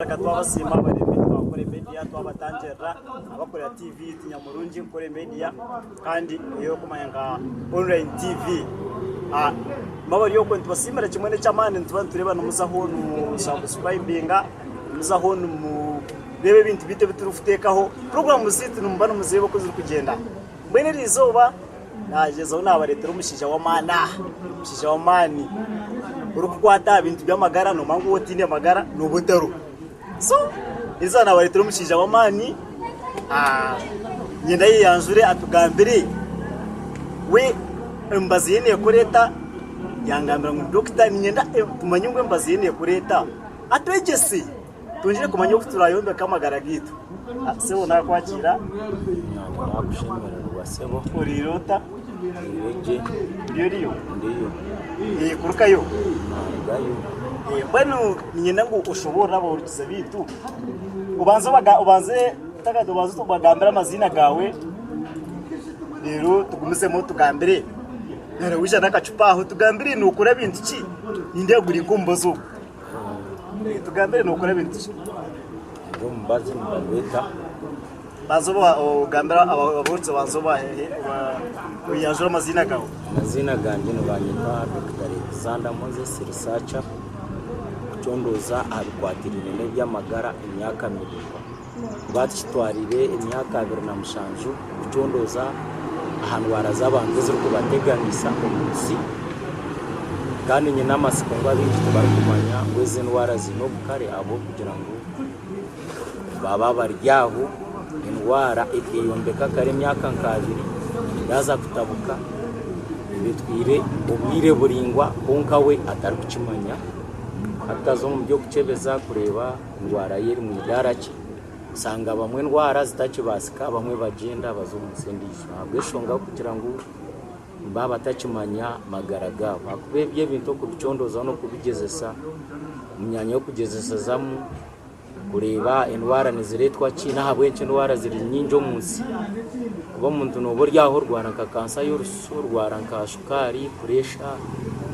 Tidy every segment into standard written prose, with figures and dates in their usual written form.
Reka twabasiima abareebi baitu ba Nkore Media, twabatangirira abakureba TV yaitu nyamurungi Nkore Media kandi ei orikumanya nka Online TV. Mwaba muri okwo nitubasiimira kimwe n'eky'amaani nituba nitureeba nimuzaho nimusabusikurayibinga, nimuzaho nimureeba ebintu byaitu ebi turikuteekaho, puroguraamu zaitu nimuba nimuzireeba oku zirikugyenda. Mbwenu eri izooba naagyezaho naabareetera omushaija w'amaani aha, omushaija w'amaani orikukwata aha bintu by'amagara noomanya ngu waaba otaine magara nooba otariho. So erizooba naabareetera omushaija w'amaani niinyenda ayeyanjure atugambire we emibazi ye neekora eta, yangambira ngu ni dokita niinyenda tumanye ngu emibazi ye neekora eta atwegyese. Twongyere kumanya oku turaayombeke amagara gaitu. Sebo naakwakiira. Naanye naakushemererwa sebo. Oriire ota? Ndiire gye. Oriyo oriyo? Ndiyo. Eh, kurukayo? Naarugayo. Eh, mbwenu niinyenda ngu oshoboorore abahurikiza baitu. Obanze obaga obanze otakati obanze obagambire amaziina gaawe reero tugumizemu otugambire. Reero waija n'akacupa aho otugambire nookora bintu ki? Nindeeba guri nk'omubazi ogu. Tugambire nokora bintu ki? Ndi omubazi nibagweta. Banza ogambire abahurikiza banza oyanjure amaziina gaawe. Amaziina gangye nibanyeta Dokita Alexander Moses Researcher kucondooza aha bikwatiraine n'eby'amagara emyaka miraingwa. Kuba kitwariire emyaka 27 kucondooza aha ndwara z'abantu ezirikubateganisa omu nsi kandi nyine amatsiko ngu abaingi tibarikumanya ngu ezi endwara ziine obukare ahabw'okugira ngu baba bari aho endwara ekeyombeka kare emyaka nk'abiri yaaza kutabuka eba etwire obwire buraingwa kwonka we atarikukimanya hati omu by'okukyebeza kureeba Endwara ye eri mu idaara ki? Osanga abamwe endwara zitakibaasika abamwe bagyenda baza omu nsi endiijo ahabw'enshonga y'okugira ngu nibaba batakimanya magara gaabo ahakuba ebi ebintu okubicondoozaho n'okubigyezesa omu myanya y'okugyezesezamu kureeba endwara nizireetwa ki n'ahabw'enki endwara ziri nyingi omu nsi. Kuba omuntu nooba ori aho orwara nka kansa y'orususu, orwara nka shukaari, pureesha,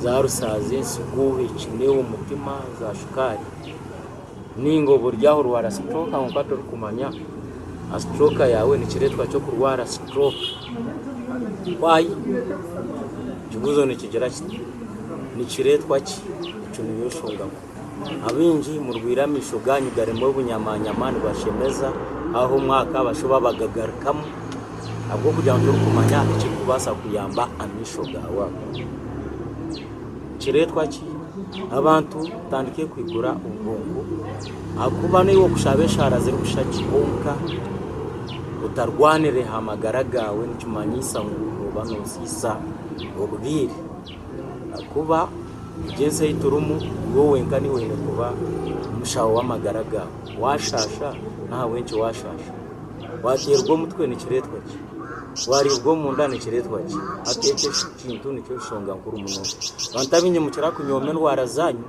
zaarusaazi, ensigo, ekine, omutima, za shukaari. Ninga oba ori aho orwara stroke kwonka torikumanya stroke yaawe nikireetwa ki okurwara stroke? Why? Ekibuuzo nikigira kiti nikireetwa ki? Ekyo niyo nshonga nkuru. Abaingi murwaire amaisho gaanyu garimu obunyamanyama nibashemeza hahwaho omwaka bashuba bagagarukamu ahabw'okugira ngu torikumanya ekirikubaasa kuyamba amaisho gaawe ago. Nikireetwa ki? Abantu tutandike kwigura obwongo ahakuba naiwe okushaba eshaara zirikushusha gye kwonka otarwanire aha magara gaawe nikimanyisa ngu nooba noosiisa obwire ahakuba egi ensi ei turimu iwe wenka niiwe oine kuba omushaho w'amagara gaawe. Waashaasha n'ahabw'enki waashaasha? Waateerwa omutwe nikireetwa ki? Waariibwa omunda nikireetwa ki? Hati ekyo ekintu nikyo nshonga nkuru munonga. Abantu abaingi mukira kunyooma endwara zaanyu,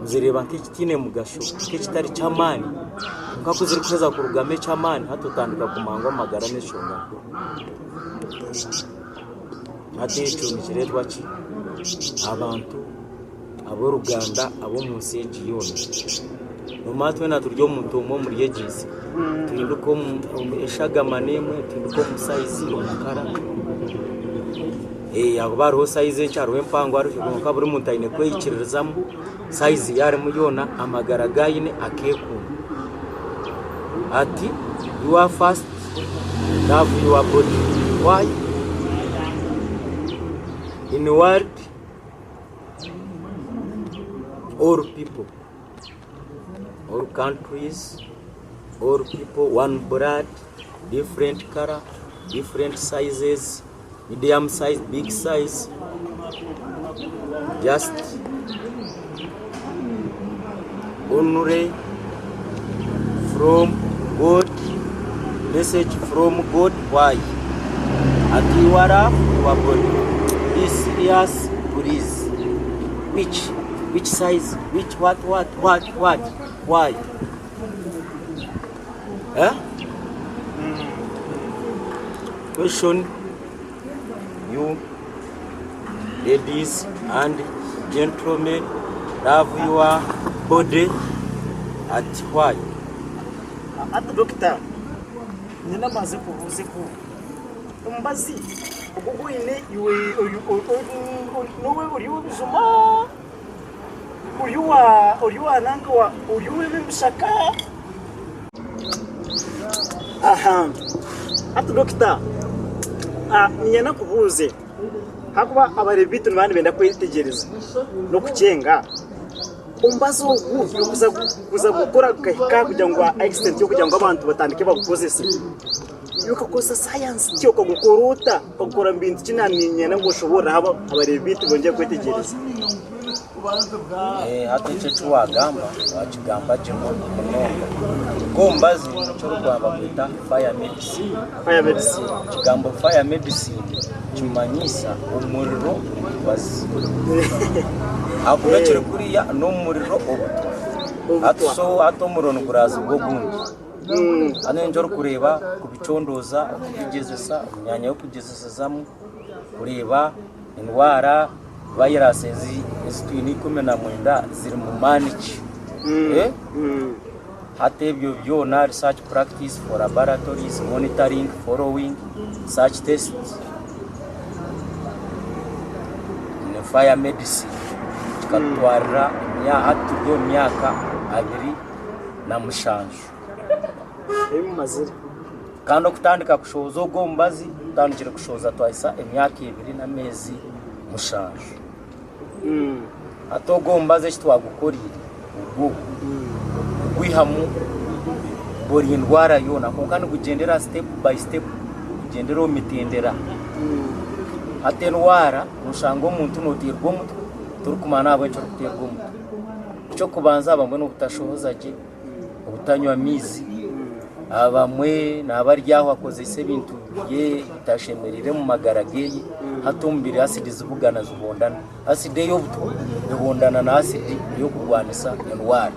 muzireeba nk'ekitaine mugasho, nk'ekitari ky'amaani, kwonka ku zirikuheza kurugamu eky'amaani hati otandika kumanya ngu amagara n'enshonga nkuru. Hati ekyo nikireetwa ki? Abantu ab'oruganda ab'omu nsi egi yoona. Noomanya twena turi omuntu omwe omuri egi nsi, tuhinduka eshagama n'emwe, tuhinduka omu sayizi, omu kara. Ahakuba hariho sayizi enkye hariho empango kwonka buri muntu aine kweyikiririzamu sayizi ei arimu yoona amagara agu aine akeekuuma. Ati your first love your body. Why? In world all people. All countries, all people, one blood, different colour, different sizes, medium size, big size, just only from God, message from God, why? Ati you are your body, be serious please, which? Which size? Which what what what what? Why? Eh? Question you ladies and gentlemen love your body. Ati why? Hati dokita nyine amaze kubuuza ku omubazi ogu ogwoine iwe nowe ori ow'ebijuma, ori owa ori owa nanka ori ow'ebishaka? Aha hati dokita niinyenda nkubuuze ahakuba abareebi baitu nibaba nibenda kwetegyereza n'okukyenga. Omubazi ogu kuza gukora gukahika aha kugira ngu extent y'okugira ngu abantu batandike bagukozese, iwe okakozesa sayansi ki okagukora ota? Okagukora mu bintu ki? Niinyenda ngu oshoboorore abareebi baitu bongyere kwetegyereza. Hati ekyo eki waagamba waakigamba gye munonga. Ogwo omubazi nikyo orikuba nibagweta fire medicine. Fire medicine. Ekigambo fire medicine Nikimanyisa omuriro omubazi. Ahakuba ekiri kuriya n'omuriro obutwa. Hati so hati omuriro niguraazibwa ogundi. Hanu nikyo orikureeba kubicondooza, kubigyezesa omu myanya y'okugyezesezamu, kureeba endwara vayirasi ezi ezi twine 19 ziri mu maani ki. Hati ebyo byona research practice for laboratories, monitoring, following, such tests ni fire medicine kikatutwarira hati turi omu myaka 27. Ei mumazire. Kandi okutandika kushohoza ogwo omubazi tutandikire kushohoza twahisa emyaka ebiri n'ameezi 7. Hati ogwo omubazi eki twagukoriire ogwo nigwihamu buri ndwara yoona kwonka nigugyendera step by step, nigugyendera omu mitendera. Hati endwara noshanga omuntu noteerwa omutwe torikumanya ahabw'enki orikuteerwa omutwe. Eky'okubanza abamwe n'obutashohoza gye. obutanywa maizi, abamwe naaba ari aho akozeise ebintu bye bitashemereire omu magara ge, hati omubiri asidi zibugana zihondana. Asidi ey'obutwa ehondana na asidi ey'okurwanisa endwara.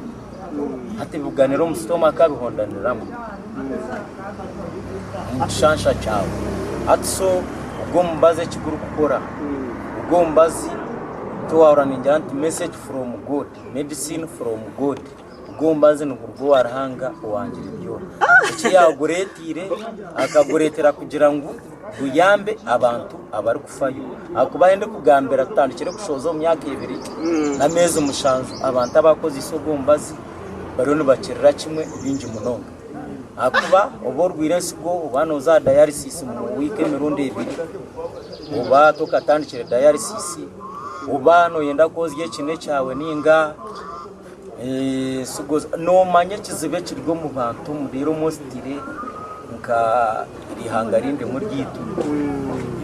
Hati bibuganira omu sitomaka bihondaniramu omu kishansha kyawe. Hati so ogwo omubazi eki gurikukora, ogwo omubazi tiwahurira ningira nti message from God, medicine from God. Ogwo omubazi niguruga owa Ruhanga owangire byona. Eki yaagureeteire, akagureetera kugira ngu guyambe abantu abarikufayo. Ahakuba ahu ndikugambira tutandikire kushohoza omu myaka ebiri n'ameezi mushanju, abantu abakozeise ogwo omubazi bariyo nibakirira kimwe baingi munonga. Ahakuba oba orwaire ensigo, oba nooza aha dialysis omu wiiki emirundi ebiri, oba tokatandikire dialysis, oba nooyenda kwozya ekine kyawe nainga Noomanya ekizibu ekiri omu bantu reero mostly nka eihanga rindi ryaitu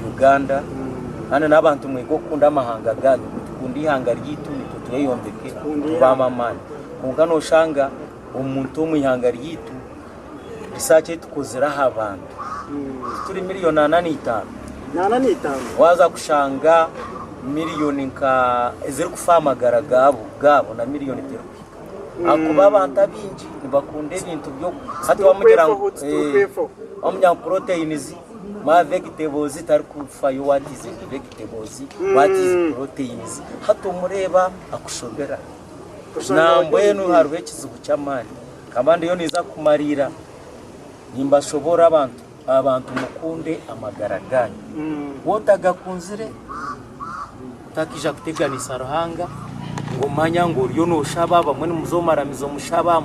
Uganda kandi n'abantu mwige kukunda amahanga gaanyu, tukunde eihanga ryaitu naitwe tweyombeke tube ab'amaani. Kwonka nooshanga omuntu omu ihanga ryaitu research ei tukozire aha bantu turi miriyoni 45. Waaza kushanga miriyoni nka ezirikufa aha magara gaabo na miriyoni terikuhika. Ahakuba abantu abaingi nibakunda ebintu byo hati wamugira ngu wamugira ngu proteins ma vegetables tarikufayo what is vegetables what is proteins hati omureeba akushobera. Nambwenu hariho ekizibu ky'amaani nkaba ndiyo ninza kumariira nimbashoboorora abantu. Abantu mukunde amagara gaanyu. Waaba otagakunzire, otakiija kuteganisa Ruhanga ngu manya ngu oriyo nooshaba, abamwe nimuza omu maramizo mushaba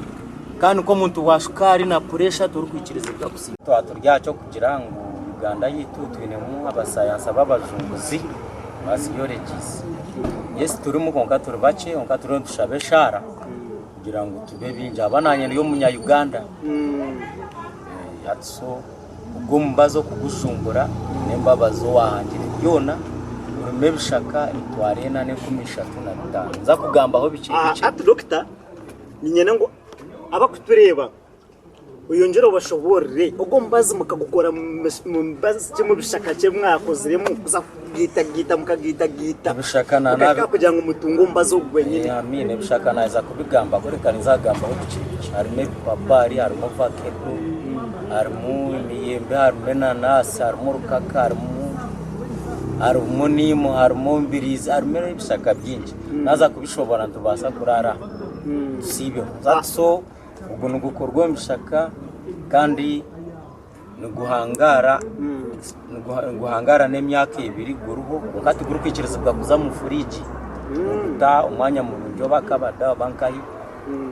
kandi nk'omuntu wa shukaari na puresha torikwikirizibwa kusiiba. Twaba turi aha ky'okugira ngu Uganda yaitu twinemu abasayansa b'abajunguzi, ba siyologists. Yes turimu kwonka turi bakye kwonka turiyo nitushaba eshaara kugira ngu tube baingi ahakuba naanye ndi omunya Uganda. Hati so ogwo omubazi okugujumbura n'embabazi owahangire byona gurimu ebishaka emitwaro ena n'enkumi ishatu na bitaano. Nza kugambaho bikye bikye. Hati dokita niinyenda ngu abarikutureeba oyongyere obashoboorore ogwo omubazi mukagukora mubazi ki mubishaka ki ebi mwakoziremu kuza kugaitagaita mukagaitagaita Ebishaka na mukahika aha kugira ngu mutunge omubazi ogu gwenyine. Amiina ebishaka naaheza kubigambaho reka ninza kugambaho bikye bikye. Harimu ebipapaari, harimu ovakedo, harimu emiyembe, harimu enanaasi, harimu orukaka, harimu harimu niimu, harimu mbiriizi, harimu ebishaka bingi. Naaza kubishoboora nitubaasa kuraara aha tusiibeho. So. Ogu nigukorwa omu bishaka kandi niguhangaara niguhangaara n'emyaka ebiri guriho kwonka tigurikwikirizibwa kuza omu furiigi. Niguta omwanya murungi oba kabada oba nkahi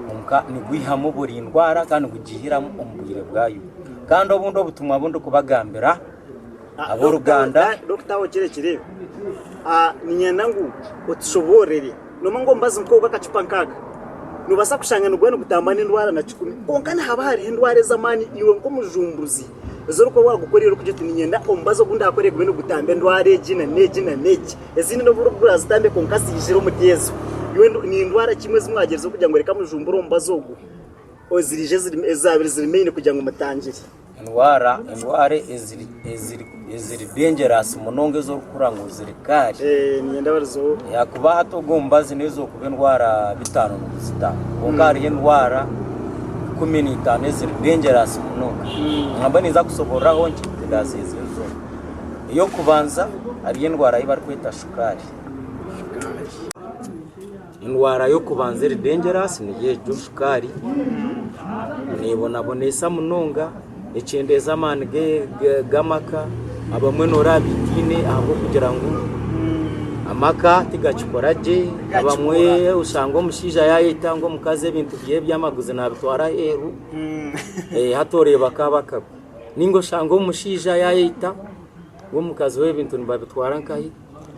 kwonka nigwihamu buri ndwara kandi nigugiihiramu omu bwire bwayo. Kandi obundi obutumwa obu ndikubagambira ab'oruganda. Dokita aho kirekire niinyenda ngu otushoboororere. Noomanya ngu omubazi nk'ogu akacupa nk'aka noobaasa kushanga niguba nigutamba n'endwara na kikumi kwonka nihaba hariho endwara ez'amaani iwe nk'omujumbuzi ezi orikuba waagukoreire orikugira oti niinyenda omubazi ogu ndaakore gube nigutamba endwara egi na n'egi na n'egi. Ezindi n'obu orikuba orazitambe kwonka ziijire omuri ezo. Iwe ni ndwara ki imwe ezi mwagyerizeho kugira ngu reka mujumbure omubazi ogu eziriija ezaabaire ziri main kugira ngu mutangire? Endwara endwara eziri eziri eziri dangerous munonga ezi orikuhurira ngu ziri kaari. Eh, niinyenda barizeho. Ahakuba hati ogu omubazi n'ezokuba endwara bitaano niguzita kwonka hariho endwara 15 eziri dangerous munonga. Nambwenu ninza kusoborraho nkye tindazeezeyo zoona. Ey'okubanza hariyo endwara ei barikweta shukaari. Endwara y'okubanza eri dangerous niyo egyo shukaari, nebonabonesa munonga, ekyendeeza amaani g'amaka, abamwe noreeba baitaine ahabw'okugira ngu amaka tigakikora gye, abamwe oshanga omushaija yayeta ngu omukazi ebintu bye by'amaguzi nabitwara aheeru, hati oreeba kaaba kabi. Ninga oshange omushaija yayeta ngu omukazi we ebintu nibabitwara nkahi?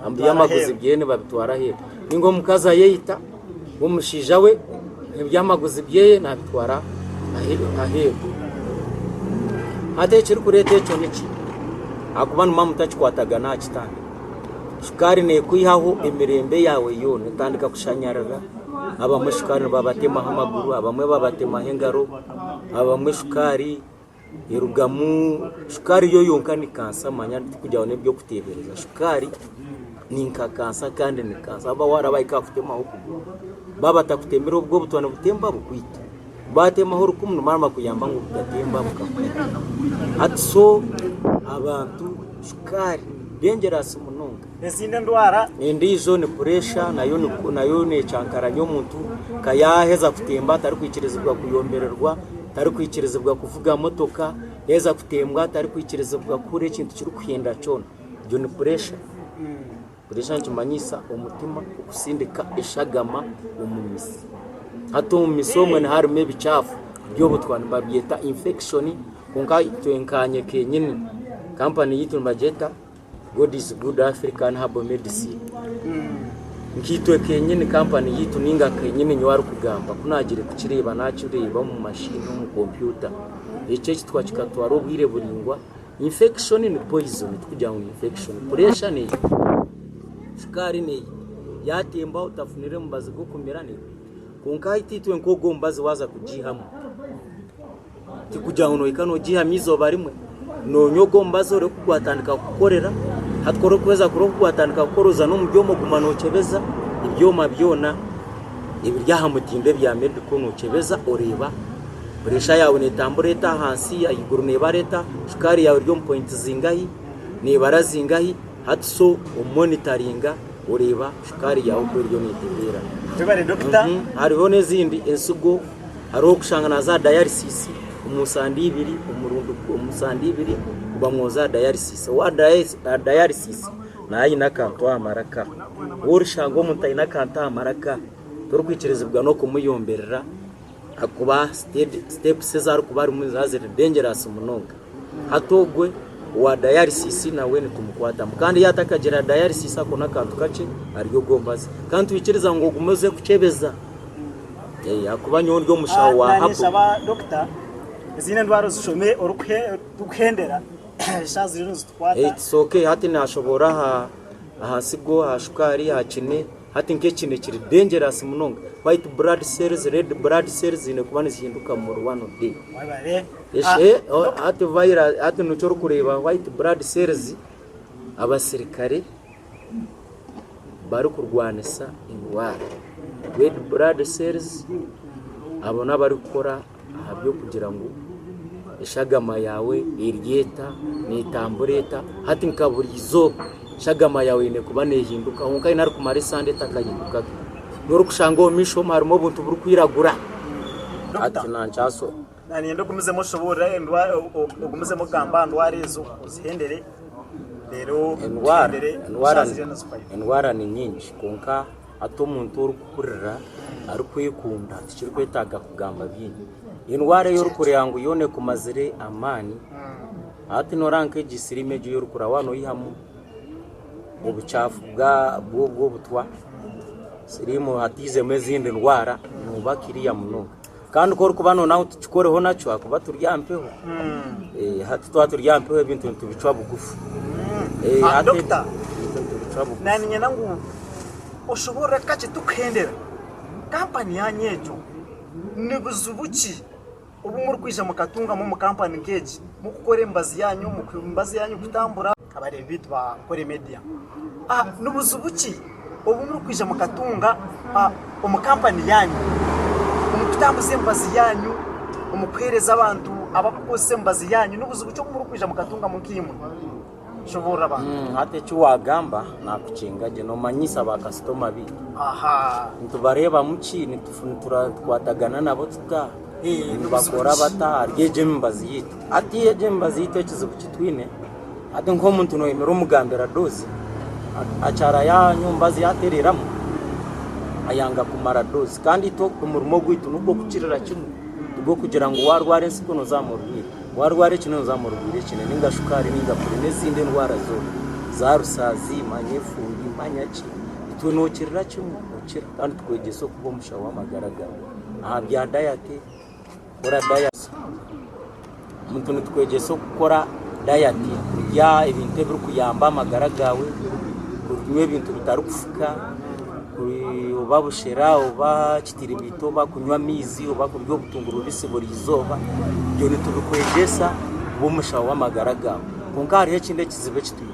Ebyamaguzi bye nibabitwara aheeru. Ninga omukazi ayeita, omushaija we ebyamaguzi bye nabitwara aheeru. Hati ekirikureeta ekyo niki? Ahakuba nimuba mutakikwatagana aha kitanda. Shukaari neekwihaho emirembe yaawe yoona, etandika kushanyarara. Abamwe shukaari nibabatemaho amaguru, abamwe babatemaho engaro, abamwe shukaari Erugamu shukaari yo yonka ni kansa manya tikugira ngu n'eby'okuteebereza. Shukaari ni nka kansa kandi ni kansa ahakuba waaraba ahika aha kutemaho okuguru, baaba batakutemire obwo obutwa nibutemba bukwita, baatemaho orukumu nibaba nibakuyamba ngu butatemba bukakwita. Hati so abantu shukaari dangerous munonga. Ezindi endwara. Endiijo ni puresha nayo nayo neecankaranya omuntu nka yaaheza kutemba tarikwikirizibwa kuyombererwa, tarikwikirizibwa kuvuga motoka, yaaheza kutembwa tarikwikirizibwa kuhurira ekintu kirikuhinda kyona. Egyo ni puresha. Puresha nikimanyisa omutima okusindika eshagama omu mitsi. Hati omu mitsi omwe niharimu ebicaafu by'obutwa nibabyeta infection kwonka itwe nkaanye kenyini kampani yaitu nibagyeta God is good African herbal medicine. Nkaitwe kenyini kampani yaitu ninga kenyini nyowe arikugamba ku naagire kukireeba naakireeba omu mashini omu kompyuta. Ekyo ekitwa kikatwara obwire buraingwa. Infection ni poison tikugira ngu ni infection. Puresha neita, shukaari neita, yaatemba otafunire mubazi gw'okumira neita. Kwonka hati itwe nk'ogwo omubazi waaza kugiihamu. Tikugira ngu nohika nogiihamu eizooba rimwe, nonywa ogwo omubazi oreebe oku gwatandika kukukorera, hati ku orikuheza kureeba oku gwatandika kukora oza n'omu byoma oguma nokyebeza ebyoma byona ebiri aha mutindo ebya medical nokyebeza oreeba puresha yaawe netambura eta ahansi, ahaiguru nebara eta, shukaari yaawe eri omu pointi zingahi, nebara zingahi, hati so omonitaringa oreeba shukaari yaawe oku eriyo netereera. Webare dokita. Hariho n'ezindi ensigo. Hariho okushanga naaza aha dialysis omu sande ibiri omurundi omu sande ibiri bamwoza aha dialysis. Owa aha dialysis naaba aine akantu aha maraka. Waaba orishanga omuntu aine akantu aha maraka torikwikirizibwa n'okumuyomberera ahakuba steps ezi arikuba arimu niziba ziri dangerous munonga. Hati ogwe owa dialysis nawe nitumukwatamu kandi yaaba atakagira dialysis ako n'akantu kakye ari ogwo omubazi. Kandi nitwikiriza ngu ogume oze kukyebeza. Ahakuba nyowe ndi omushaho wa Naanye habo. nshaba dokita ezindi endwara ozishome orikuhendera eshaaha ziriyo nizitukwata. It's okay hati nashoboora aha aha nsigo, aha shukaari, aha kine. Hati nk'ekine kiri dangerous munonga. White blood cells, red blood cells ziine kuba nizihinduka muri one day. Webare. Eshe hati virus hati nikyo orikureeba white blood cells abasirikare barikurwanisa endwara. Red blood cells abo n'abarikukora aha by'okugira ngu eshagama yaawe eri eta, neetambura eta. Hati nka buri izooba eshagama yaawe eine kuba neehinduka kwonka haine arikumara esande etakahindukaga. N'orikushanga omu maisho omu harimu obuntu burikwiragura. Hati nankyaso. Nanyenda ogumizemu oshoboorore endwara ogumizemu ogamba aha ndwara ezo ozihendere reero tuhendere eshaaha ziriyo nizihwayo. Endwara ni nyingi kwonka hati omuntu orikuhurira arikwekunda tikirikwetaaga kugamba bingi. Endwara ei orikureeba ngu yoona ekumazire amaani, hati noreeba nk'egi siriimu egi ei orikureba waaba noihamu obucaafu bw'obutwa, siriimu hataizemu ezindi ndwara nooba kiriya munonga. Kandi ku orikuba noonaho ngu tukikoreho nakyo ahakuba turi aha mpeho, hati twaba turi aha mpeho ebintu nitubicwa bugufu. Hati Dokita, ebintu nitubicwa bugufu. Naaniinyenda ngu oshoboorore kakye tukuhendera, kampani yaanyu egyo ni buzibu ki obu murikwija mukatungamu omu kampani nk'egi murikukora emibazi yaanyu, emibazi yaanyu kutambura? Abareebi baitu ba Nkore Media, ni buzibu ki obu murikwija mukatunga omu kampani yaanyu omu kutambuza emibazi yaanyu, omu kuheereza abantu abarikukozesa emibazi yaanyu? Ni buzibu ki obu murikwija mukatungamu nkaimwe? Shoboorora abantu. Hati eki waagamba naakukinga gye, noomanyisa baakasitoma baitu. Nitubareebamu ki? Nitukwatagana nabo tuta? Nibakora bata ahari egyo emibazi yaitu? Hati egyo emibazi yaitu ekizibu ki twine, hati nk'omuntu noyemera omugambira doozi, akyara yanywa omubazi yatereramu, ayanga kumara doozi. Kandi itwe omurimo gwaitu nigw'okukirira kimwe, tigw'okugira ngu warwara ensigo noza aha murwaire, warwara eki noza aha murwaire eki, ninga shukaari ninga pure n'ezindi endwara zoona, za rusaazi, manya efumbi, manya ki, itwe nokirira kimwe okira kandi tukwegyesa okuba omushaho w'amagara gaawe. Aha bya dayati, kukora dayati, omuntu nitukwegyesa okukora dayati, kurya ebintu ebirikuyamba amagara gaawe, kunywa ebintu bitarikufuka, oba bushera oba kitiribiita oba kunywa amaizi oba kurya obutunguru bubisi buri izooba, ebyo nitubikwegyesa kuba omushaho w'amagara gaawe. Kwonka hariho ekindi ekizibu eki twine.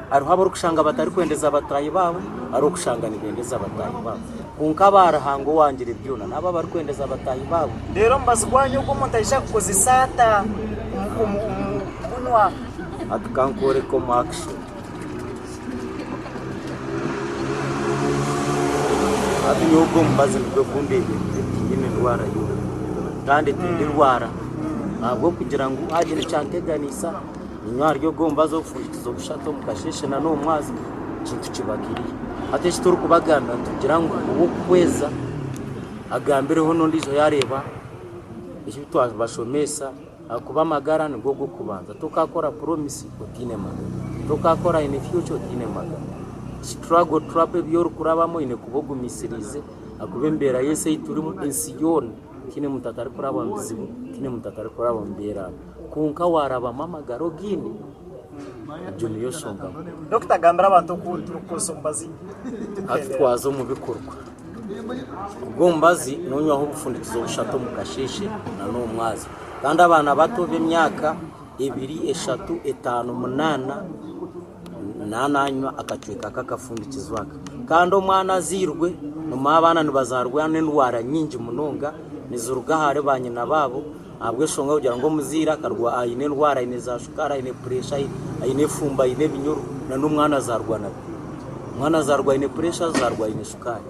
Hariho abarikushanga batarikwendeza bataahi baabo, hariho orikushanga nibendeza bataahi baabo. Kwonka aba Ruhanga owangire byona n'abo abarikwendeza bataahi baabo. Reero omubazi gwanyu ogwo omuntu aija kukozesa ata omu kugunywa? Hati ka nkworeke omu action. Hati nyowe ogwo omubazi nigwo gundeeberire tinyine ndwara yoona kandi tindirwara ahabw'okugira ngu hagira ekyanteganisa. Niinywa ahari ogwo mubazi ogufundikize obushatu omu kasheeshe na n'omu mwazyo, ekintu kiba kiriyo. Hati eki turikubagambira nitugira ngu ow'okuhweza agambireho n'ondiijo yaareeba eki twabashomesa ahakuba amagara nigo g'okubanza. Tokaakora puromisi otaine magara, tokaakora in future otaine magara. Struggle, trouble ebi orikurabamu oine kuba ogumisiriize ahakuba embeera y'ensi ei turimu ensi yoona tihaine muntu atarikuraba omu bizibu, tihaine muntu atarikuraba omu mbeera mbi. Kwonka waarabamu amagara ogaine, egyo niyo nshonga nkuru. Dokita gambira abantu oku turikukozesa omubazi Hati twaza omu bikorwa. Ogwo omubazi nonywaho obufundikizo bushatu omu kasheeshe na n'omumwazyo. Kandi abaana bato b'emyaka ebiri, eshatu, etaano, munaana, naananywa akacweka k'akafundikizo aka. Kandi omwana azairwe, nomanya abaana nibazaarwa n'endwara nyingi munonga, niziruga ahari baanyina baabo. Ahabw'enshonga y'okugira ngu omuzaire akarwa aine endwara, aine za shukaari, aine puresha, aine efumbi, aine ebinyoro, na n'omwana azaarwa nabyo. Omwana azaarwa aine puresha, azaarwa aine shukaari.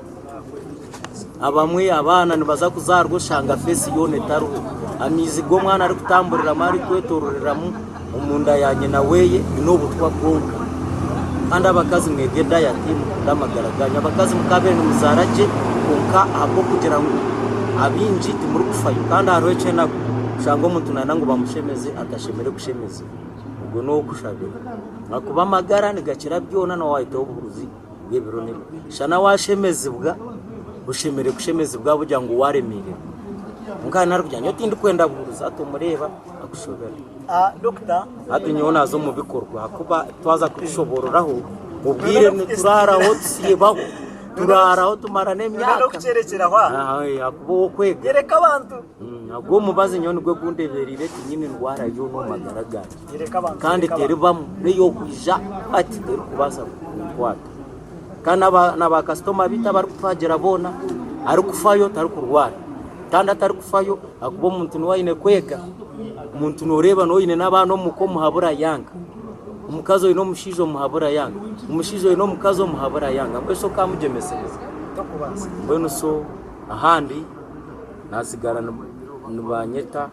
Abamwe abaana nibaza kuzaarwa oshanga feesi yoona etariho. Amaizi g'omwana arikutamburiramu arikwetororeramu omunda ya nyina weye n'obutwa bwonka. Kandi abakazi mwege dayati mukunde amagara ganyu. Abakazi mukabaire nimuzaara gye kwonka ahabw'okugira ngu abaingi timurikufayo kandi hariho eky'enaku kushanga omuntu nayenda ngu bamushemeze atashemereire kushemezibwa. Ogwo n'ow'okushabirwa ahakuba amagara nigakira byona n'obu waahitaho obuhuruzi bw'ebiro n'ebiro. Shana waashemezibwa oshemereire kushemezibwa ahabw'okugira ngu waaremeererwa. Kwonka hariho n'arikugira ngu nyowe tindikwenda buhuruzi hati omureeba akushobera. Dokita. Hati nyowe naaza omu bikorwa ahakuba twaza kubishoboororaho obwire nituraaraho tusiibaho, turaaraho tumara n'emyaka N'okukyerekyeraho aha. Ahakuba ow'okwega. Yoreka abantu. Ogwo omubazi nyowe nigwo gundebereire tinyine ndwara yoona omu magara gangye. Yoreka abantu. Kandi teribamu n'ey'okwija hati terikubaasa kunkwata. Kandi na baakasitoma baitu abarikutuhagira boona, arikufayo tarikurwara. Kandi atarikufayo ahakuba omuntu niwe aine kwega. Omuntu nooreeba niwe oine n'abaana omuka omuhabura yanga. Omukazi oine omushaija omuhabura yanga. Omushaija oine omukazi omuhabura yanga. Mbwenu shi okaamugyemesereza? Tokubaasa. Mbwenu so ahandi. Nasigara nibanyeta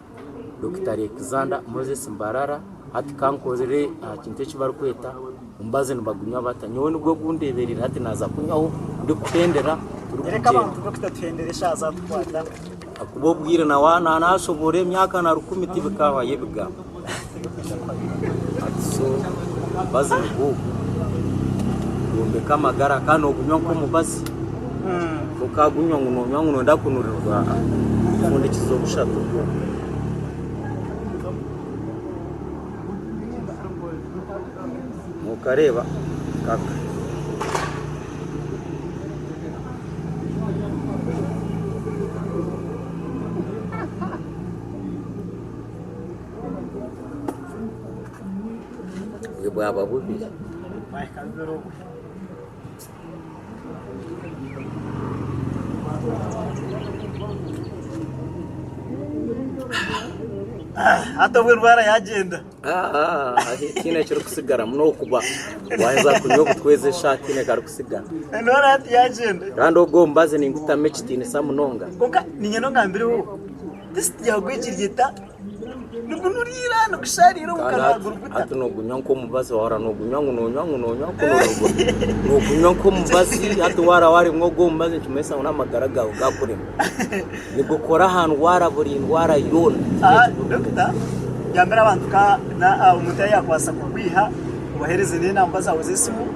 Dokita Alexander Moses Mbarara hati kankore aha kintu eki barikweta omubazi nibagunywa bata nyowe nigwo gundebereire hati naaza kunywaho ndikuhendera Reka abantu Dokita tuhendere eshaaha zatukwata. Ahakuba obwire nashoboora emyaka na rukumi tibikahwayo ebigambo. Hati so omubazi nigwo ogu gwombeka amagara kandi nogunywa nk'omubazi. Tokagunywa ngu nonywa ngu noyenda kunurirwa obufundikizo bushatu bwonka. Nokareeba kaka. Obwe bwaba bubiri. Hati obwo endwara yagyenda. Tihaine ekirikusigaramu n'okuba waaheza kunywa obutweza eshaaha tihaine karikusigara. Endwara hati yagyenda. Kandi ogwo omubazi ningutamu ekitiinisa munonga. Kwonka niinye n'ongambireho tesiti yaawe egiri eta? Nigunuriira, nigushariira omu kanwa gurikuta. Hati nogunywa nk'omubazi wahora nogunywa ngu nonywa ngu nonywa kunurirwa. Nogunywa nk'omubazi hati wahora warimwa ogwo omubazi nikimanyisa ngu n'amagara gaawe gakurema. Nigukora aha ndwara buri ndwara yoona. Dokita, gambira abantu ka omuntu yaaba yakubaasa kukwiha obaheereze n'enamba zaawe z'esimu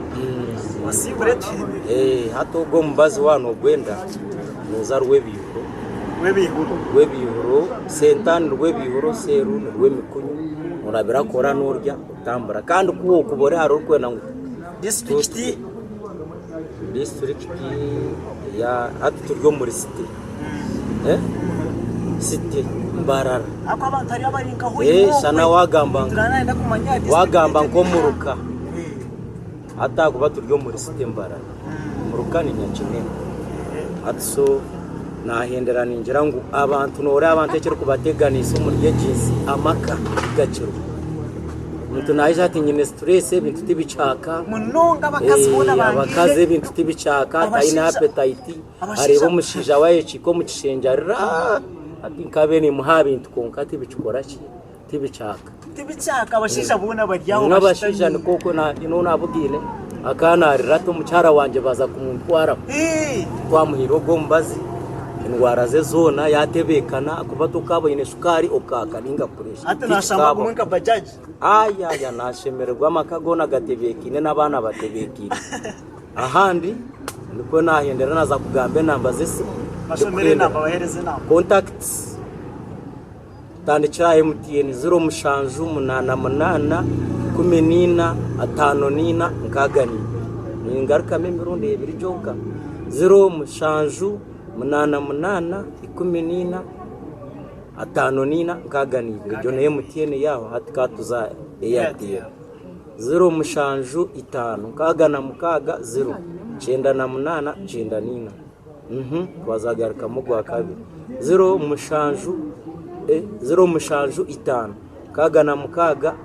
obasiibure tuhindure. Hati ogwo omubazi waaba nogwenda nooza Rwebihuro. Rwebihuro. Rwebihuro, Senta ni Rwebihuro, Seru ni Rwemikunyu, orabira kora norya otambura kandi ku okuba ori hare orikwenda ngu Disiturikiti? Disiturikiti ya hati turi omuri city, city Mbarara. Ahakuba abantu hariyo abari nka Hoima okwe. Shana wagamba nk'omuruka hati ahakuba turi omuri city Mbarara. Omuruka ni Nyakinene. Hati so nahendera ningira ngu abantu noreeba abantu ekirikubateganisa omuri egi nsi amaka tigakiriho. Omuntu naija ati nyine stress ebintu tibikyaka, Munonga abakazi boona abakazi bangire. ebintu tibikyaka tayine Abashaija appetite, abashaija areeba omushaija we ayekiika omu kishengye arira ati nkabaire nimuha aha bintu kwonka tibikikora ki. Tibikyaka. Tibikyaka abashaija boona bari aho N'abashaija nikwo okwo n'ou naabugaine akaba naarira ati omukyara wangye baaza kumuntwaraho. Twamuhaire ogwo omubazi endwara ze zoona yaatebeekana ahakuba tokaaboine shukaari okaaka nainga puresha. Hati naashangwa agumwe nka bajaji. Ayaya naashemererwa amaka goona gatebeekaine n'abaana batebeekaine. Ahandi nikwo naahendera naaza kugamba enamba z'esimu. Bashomere enamba baheereze enamba. Contacts. Tandikira aha MTN 0788 14 54 64. Ningarukamu emirundi ebiri gyonka 0788 14 54 62. Egyo ni MTN yaaho hati ka tuze aha Airtel. 075 66 0 98 94. Twazagarukamu ogwakabiri 075 66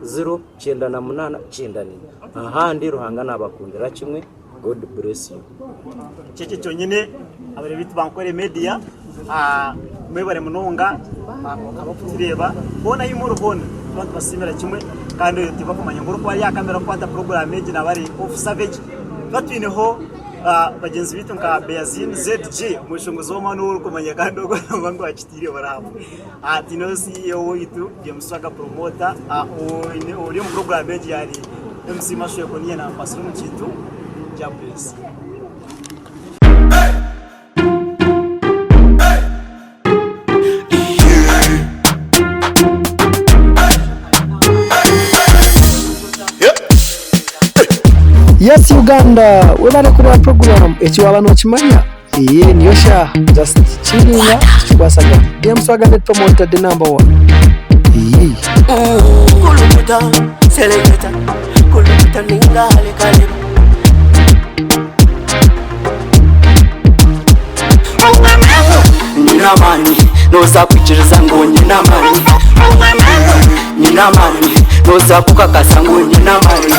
0 98 94. Ahandi Ruhanga nabakundira kimwe. God bless you. Kyekyo kyonyine abareebi baitu ba Nkore Media mwebare munonga abarikutureeba hoona ahu muri hoona tuba nitubasiimira kimwe kandi tibakumanya ngu orikuba ari aha kamera kukwata puroguraamu egi naaba ari Off Savage. Tuba twineho Bagyenzi baitu nka Beazin ZG omweshongozi w'amaani ou orikumanya kandi ogwo nangwa ngu akitiire bari hamwe. Twineho CEO waitu James Swagger Promoter ori omu puroguraamu egi ari MC Mashweko niiye nankwatsire omu kintu. Jah bless. Yes Uganda webale kureba program eki waba nokimanya eye niyo shaaha just chillinga tukikwasaganya James Wagane promoter the number one iyii. Kulukuta, seleketa, kulukuta ninga halekaleba. Nyine amaani nooza kwikiriza ngu nyine amaani Nyine amaani nooza kukakasa ngu nyine amaani.